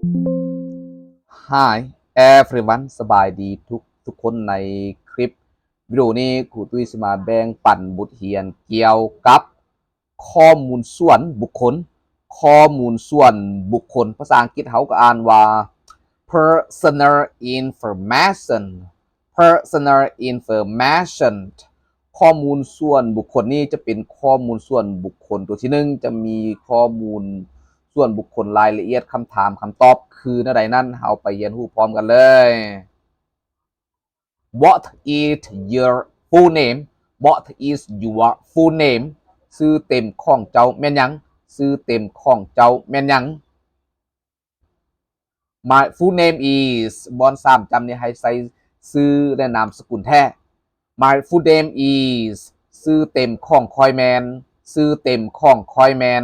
Hi everyone ສະບາຍດີທຸກທຸກຄົນ. ໃນຄລິບວິດີໂອນີ້ ຄູຕຸ້ຍຊິມາແບ່ງປັນບົດຮຽນກ່ຽວກັບຂໍ້ມູນສ່ວນບຸກຄົນ. ຂໍ້ມູນສ່ວນບຸກຄົນ ພາສາອັງກິດເຮົາກໍອ່ານວ່າ personal information. Personal information ຂໍ້ມູນສ່ວນບຸກຄົນນີ້ຈະເປັນຂໍ້ມູນສ່ວນບຸກຄົນ. ຕົວທີໜຶ່ງ ຈະມີຂໍ້ມູນສ່ວນບຸກຄົນ ລາຍລະອຽດ, ຄຳຖາມ, ຄຳຕອບຄືແນວໃດນັ້ນ ເຮົາໄປຮຽນຮູ້ພ້ອມກັນເລີຍ. What is your full name? What is your full name? ຊື່ເຕັມຂອງເຈົ້າແມ່ນຫຍັງ? ຊື່ເຕັມຂອງເຈົ້າແມ່ນຫຍັງ? My full name is ບ່ອນສາມຈ້ຳນີ້ໃຫ້ໃສ່ຊື່ ແລະ ນາມສະກຸນແທ້. My full name is ຊື່ເຕັມຂອງຂ້ອຍແມ່ນ, ຊື່ເຕັມຂອງຂ້ອຍແມ່ນ.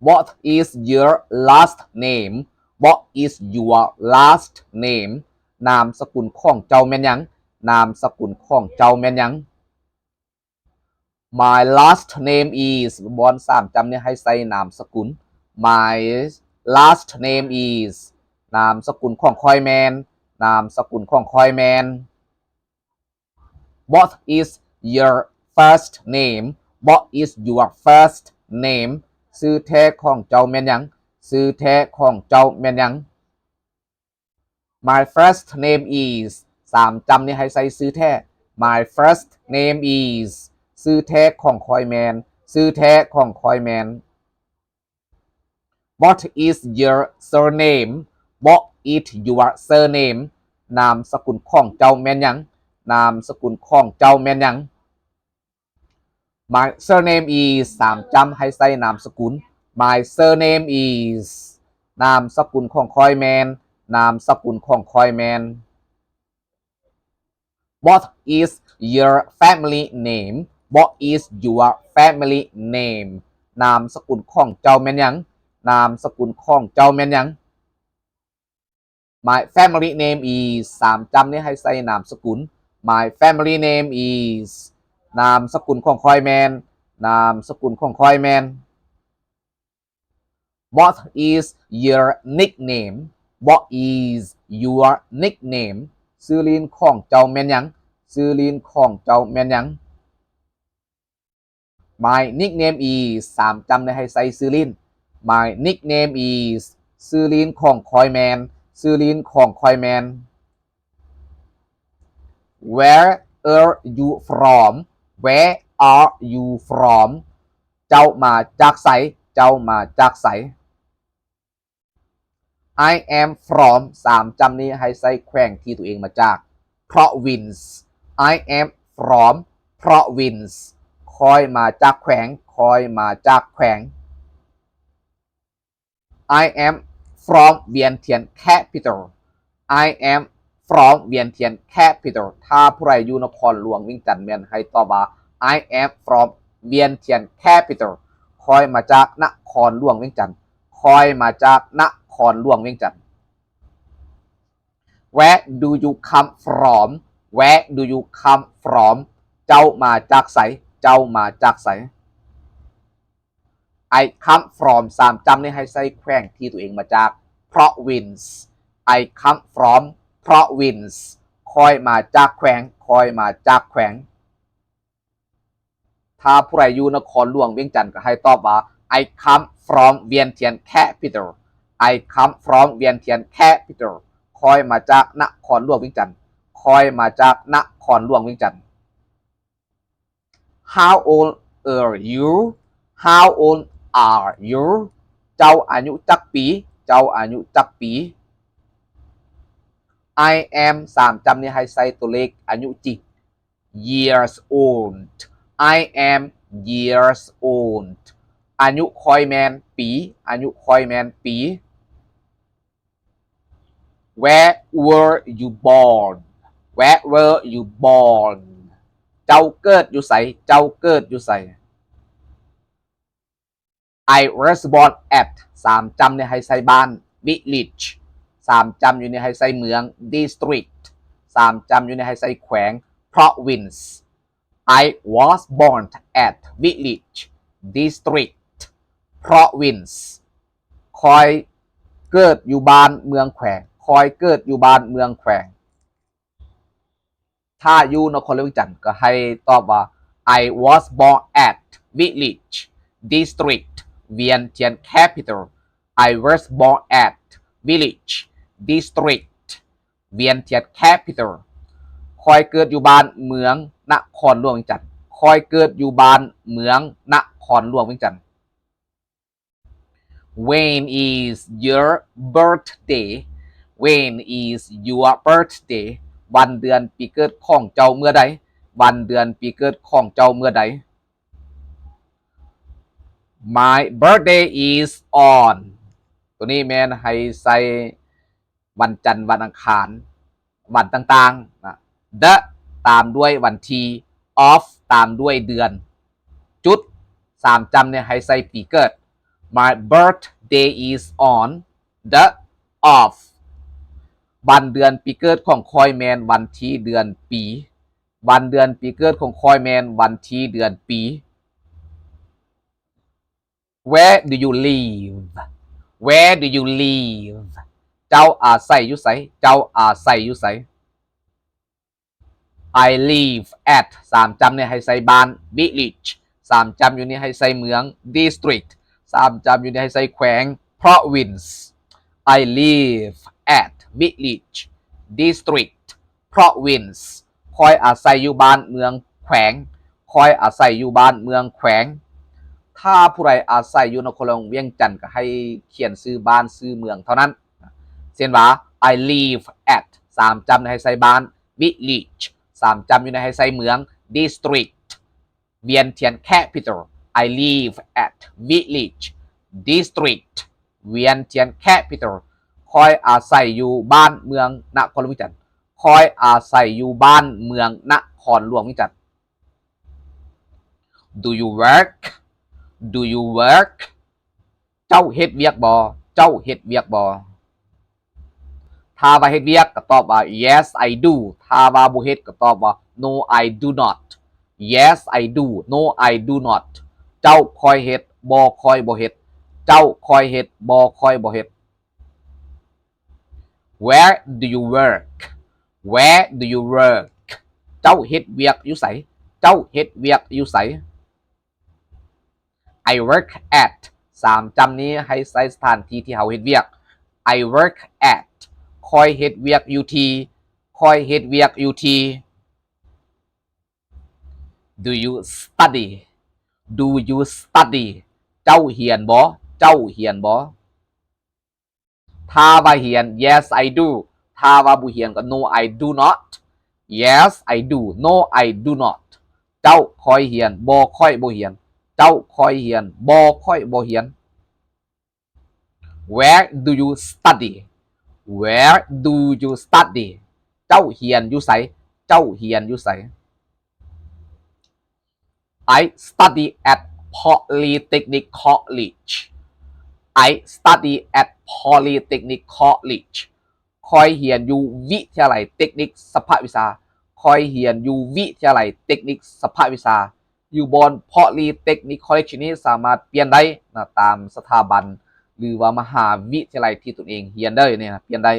What is your last name? What is your last name? ນາມສະກຸນຂອງເຈົ້າແມ່ນຫຍັງ? ນາມສະກຸນຂອງເຈົ້າແມ່ນຫຍັງ? My last name is ບ່ອນສາມຈ້ຳນີ້ໃຫ້ໃສ່ນາມສະກຸນ. My last name is ນາມສະກຸນຂອງຂ້ອຍແມ່ນ, ນາມສະກຸນຂອງຂ້ອຍແມ່ນ. What is your first name? What is your first name? ຊື່ແທ້ຂອງເຈົ້າແມ່ນຫຍັງ? ຊື່ແທ້ຂອງເຈົ້າແມ່ນຫຍັງ? My first name is ສາມຈ້ຳນີ້ໃຫ້ໃສ່ຊື່ແທ້. My first name is ຊື່ແທ້ຂອງຂ້ອຍແມ່ນ, ຊື່ແທ້ຂອງຂ້ອຍແມ່ນ. What is your surname? What is your surname? ນາມສະກຸນຂອງເຈົ້າແມ່ນຫຍັງ? ນາມສະກຸນຂອງເຈົ້າແມ່ນຫຍັງ? My surname is ສາມຈ້ຳໃຫ້ໃສ່ນາມສະກຸນ. My surname is ນາມສະກຸນຂອງຂ້ອຍແມ່ນ, ນາມສະກຸນຂອງຂ້ອຍແມ່ນ. What is your family name? What is your family name? ນາມສະກຸນຂອງເຈົ້າແມ່ນຫຍັງ? ນາມສະກຸນຂອງເຈົ້າແມ່ນຫຍັງ? My family name is ສາມຈ້ຳນີ້ໃຫ້ໃສ່ນາມສະກຸນ. My family name is ນາມສະກຸນຂອງຂ້ອຍແມ່ນ, ນາມສະກຸນຂອງຂ້ອຍແມ່ນ. What is your nickname? What is your nickname? ຊື່ຫຼິ້ນຂອງເຈົ້າແມ່ນຫຍັງ? ຊື່ຫຼິ້ນຂອງເຈົ້າແມ່ນຫຍັງ? My nickname is ສາມຈ້ຳໄດ້ໃຫ້ໃສ່ຊື່ຫຼິ້ນ. My nickname is ຊື່ຫຼິ້ນຂອງຂ້ອຍແມ່ນ, ຊື່ຫຼິ້ນຂອງຂ້ອຍແມ່ນ. Where are you from? Where are you from? ເຈົ້າມາຈາກໃສ? ເຈົ້າມາຈາກໃສ? I am from ສາມຈ້ຳນີ້ໃຫ້ໃສ່ແຂວງທີ່ຕົວເອງມາຈາກ. Province. I am from province. ຂ້ອຍມາຈາກແຂວງ, ຂ້ອຍມາຈາກແຂວງ. I am from Vientiane capital. I am from Vientiane capital. ຖ້າຜູ້ໃດຢູ່ນະຄອນຫຼວງວຽງຈັນແມ່ນໃຫ້ຕອບວ່າ I am from Vientiane capital. ຂ້ອຍມາຈາກນະຄອນຫຼວງວຽງຈັນ. ຂ້ອຍມາຈາກນະຄອນຫຼວງວຽງຈັນ. Where do you come from? Where do you come from? ເຈົ້າມາຈາກໃສ? ເຈົ້າມາຈາກໃສ? I come from ສາມຈ້ຳນີ້ໃຫ້ໃສ່ແຂວງທີ່ຕົວເອງມາຈາກ. Province. I come from province. ຂ້ອຍມາຈາກແຂວງ, ຂ້ອຍມາຈາກແຂວງ. ຖ້າຜູ້ໃດຢູ່ນະຄອນຫຼວງວຽງຈັນກໍໃຫ້ຕອບວ່າ I come from Vientiane capital. I come from Vientiane capital. ຂ້ອຍມາຈາກນະຄອນຫຼວງວຽງຈັນ. ຂ້ອຍມາຈາກນະຄອນຫຼວງວຽງຈັນ. How old are you? How old are you? ເຈົ້າອາຍຸຈັກປີ? ເຈົ້າອາຍຸຈັກປີ? I am ສາມຈ້ຳນີ້ໃຫ້ໃສ່ຕົວເລກອາຍຸຈິງ. Years old. I am years old. ອາຍຸຂ້ອຍແມ່ນປີ. ອາຍຸຂ້ອຍແມ່ນປີ. Where were you born? Where were you born? ເຈົ້າເກີດຢູ່ໃສ? ເຈົ້າເກີດຢູ່ໃສ? I was born at ສາມຈ້ຳນີ້ໃຫ້ໃສ່ບ້ານ. Village. ສາມຈ້ຳຢູ່ນີ້ໃຫ້ໃສ່ເມືອງ. District. ສາມຈ້ຳຢູ່ນີ້ໃຫ້ໃສ່ແຂວງ. Province. I was born at village, district, province. ຂ້ ຂ້ອຍເກີດຢູ່ບ້ານເມືອງແຂວງ. ຂ້ອຍເກີດຢູ່ບ້ານເມືອງແຂວງ. ຖ້າຢູ່ນະຄອນຫຼວງວຽງຈັນ ກໍໃຫ້ຕອບວ່າ I was born at village district Vientiane capital. I was born at village district Vientiane capital. ຂ້ອຍເກີດຢູ່ບ້ານເມືອງນະຄອນຫຼວງວຽງຈັນ. ຂ້ອຍເກີດຢູ່ບ້ານເມືອງນະຄອນຫຼວງວຽງຈັນ. When is your birthday? When is your birthday? ວັນເດືອນປີເກີດຂອງເຈົ້າເມື່ອໃດ? ວັນເດືອນປີເກີດຂອງເຈົ້າເມື່ອໃດ? My birthday is on. ໂຕນີ້ແມ່ນໃຫ້ໃສ່ ວັນຈັນ, ວັນອັງຄານ, ວັນຕ່າງໆນະ. The ຕາມດ້ວຍວັນທີ, of ຕາມດ້ວຍເດືອນ, ຈຸດ ສາມຈ້ຳນີ້ໃຫ້ໃສ່ປີເກີດ. My birthday is on the of. ວັນເດືອນປີເກີດຂອງຂ້ອຍແມ່ນວັນທີເດືອນປີ. ວັນເດືອນປີເກີດຂອງຂ້ອຍແມ່ນວັນທີເດືອນປີ. Where do you live? Where do you live? ເຈົ້າອາໄສຢູ່ໃສ? ເຈົ້າອາໄສຢູ່ໃສ? I live at ສາມຈ້ຳນີ້ໃຫ້ໃສ່ບ້ານ, village ສາມຈ້ຳຢູ່ນີ້ໃຫ້ໃສ່ເມືອງ, district ສາມຈ້ຳຢູ່ນີ້ໃຫ້ໃສ່ແຂວງ, province. I live at village district province. ຂ້ອຍອາໄສຢູ່ບ້ານເມືອງແຂວງ. ຂ້ອຍອາໄສຢູ່ບ້ານເມືອງແຂວງ. ຖ້າຜູ້ໃດອາໄສຢູ່ນະຄອນຫຼວງວຽງຈັນ ກໍໃຫ້ຂຽນຊື່ບ້ານຊື່ເມືອງເທົ່ານັ້ນ. ເຊັ່ນວ່າ I live at ສາມຈ້ຳໃຫ້ໃສ່ບ້ານ, village ສາມຈ້ຳຢູ່ໃນໃຫ້ໃສ່ເມືອງ, district Vientiane capital. I live at village district Vientiane capital. ຂ້ອຍອາໄສຢູ່ບ້ານເມືອງນະຄອນຫຼວງວຽງຈັນ. ຂ້ອຍອາໄສຢູ່ບ້ານເມືອງນະຄອນຫຼວງວຽງຈັນ. Do you work? Do you work? ເຈົ້າເຮັດວຽກບໍ່? ເຈົ້າເຮັດວຽກບໍ່? ຖ້າວ່າເຮັດວຽກກໍຕອບວ່າ Yes, I do. ຖ້າວ່າບໍ່ເຮັດກໍຕອບວ່າ No, I do not. Yes, I do. No, I do not. ເຈົ້າ, ຂ້ອຍເຮັດ. ບໍ່, ຂ້ອຍບໍ່ເຮັດ. ເຈົ້າ, ຂ້ອຍເຮັດ. ບໍ່, ຂ້ອຍບໍ່ເຮັດ. Where do you work? Where do you work? ເຈົ້າເຮັດວຽກຢູ່ໃສ? ເຈົ້າເຮັດວຽກຢູ່ໃສ? I work at ສາມຈ້ຳນີ້ໃຫ້ໃສ່ສະຖານທີ່ທີ່ເຮົາເຮັດວຽກ. I work at ຂ້ອຍເຮັດວຽກຢູ່ທີ່. ຂ້ອຍເຮັດວຽກຢູ່ທີ່. Do you study? Do you study? ເຈົ້າຮຽນບໍ່? ເຈົ້າຮຽນບໍ່? ຖ້າວ່າຮຽນ Yes, I do. ຖ້າວ່າບໍ່ຮຽນກໍ No, I do not. Yes, I do. No, I do not. ເຈົ້າ, ຂ້ອຍຮຽນ. ບໍ່, ຂ້ອຍບໍ່ຮຽນ. ເຈົ້າ, ຂ້ອຍຮຽນ. ບໍ່, ຂ້ອຍບໍ່ຮຽນ. Where do you study? Where do you study? ເຈົ້າຮຽນຢູ່ໃສ? ເຈົ້າຮຽນຢູ່ໃສ? I study at Polytechnic College. I study at Polytechnic College. ຂ້ອຍຮຽນຢູ່ວິທະຍາໄລເຕັກນິກສະພະວິຊາ. ຂ້ອຍຮຽນຢູ່ວິທະຍາໄລເຕັກນິກສະພະວິຊາ. ຢູ່ບ່ອນ Polytechnic College ນີ້ສາມາດປ່ຽນໄດ້ນະ ຕາມສະຖາບັນ ຫຼືວ່າມະຫາວິທະຍາໄລທີ່ຕົນເອງຮຽນໄດ້ນີ້ນະ ປ່ຽນໄດ້.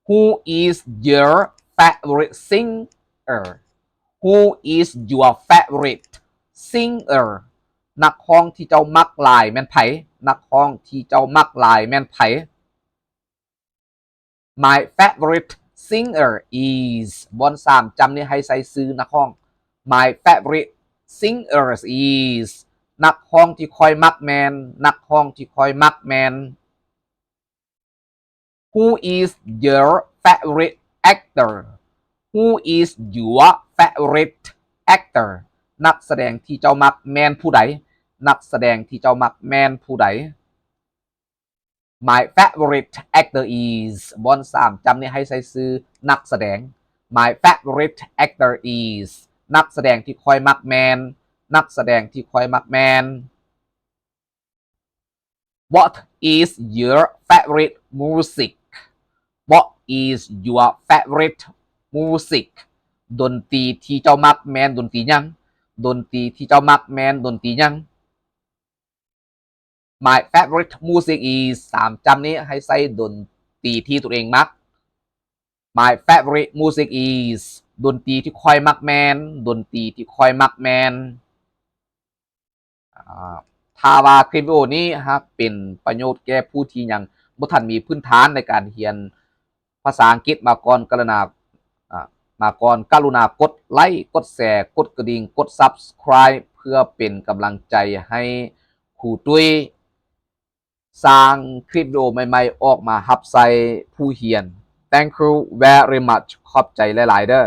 Who is your favorite singer? Who is your favorite singer? ນັກຮ້ອງທີ່ເຈົ້າມັກຫຼາຍແມ່ນໃຜ? ນັກຮ້ອງທີ່ເຈົ້າມັກຫຼາຍແມ່ນໃຜ? My favorite singer is ບ່ອນສາມຈ້ຳນີ້ໃຫ້ໃສ່ຊື່ນັກຮ້ອງ. My favorite singer is ນັກຮ້ອງທີ່ຂ້ອຍມັກແມ່ນ, ນັກຮ້ອງທີ່ຂ້ອຍມັກແມ່ນ. Who is your favorite actor? Who is your favorite actor? ນັກສະແດງທີ່ເຈົ້າມັກແມ່ນຜູ້ໃດ? ນັກສະແດງທີ່ເຈົ້າມັກແມ່ນຜູ້ໃດ? My favorite actor is ບ່ອນສາມຈ້ຳນີ້ໃຫ້ໃສ່ຊື່ນັກສະແດງ. My favorite actor is ນັກສະແດງທີ່ຂ້ອຍມັກແມ່ນ, ນັກສະແດງທີ່ຂ້ອຍມັກແມ່ນ. What is your favorite music? What is your favorite music? ດົນຕີທີ່ເຈົ້າມັກແມ່ນດົນຕີຫຍັງ? ດົນຕີທີ່ເຈົ້າມັກແມ່ນດົນຕີຫຍັງ? My favorite music is ສາມຈຳນີ້ໃຫ້ໃສ່ດົນຕີທີ່ຕົນເອງມັກ. My favorite music is ດົນຕີທີ່ຂ້ອຍມັກແມ່ນ ດົນຕີທີ່ຂ້ອຍມັກແມ່ນ. ອາ ຖ້າວ່າຄລິບວິດີໂອນີ້ຫາກເປັນປະໂຫຍດແກ່ຜູ້ທີ່ຍັງບໍ່ທັນມີພື້ນຖານໃນການຮຽນພາສາອັງກິດ ມາກ່ອນ ກະລຸນາ ອາ ມາກ່ອນ ກະລຸນາກົດໄລ, ກົດແຊ, ກົດກະດິ່ງ, ກົດ Subscribe ເພື່ອເປັນກຳລັງໃຈໃຫ້ຄູຕຸ້ຍ ສ້າງຄລິບວິດີໂອໃໝ່ໆອອກມາຮັບໃຊ້ຜູ້ຮຽນ. Thank you very much ຂອບໃຈຫຼາຍໆເດີ້.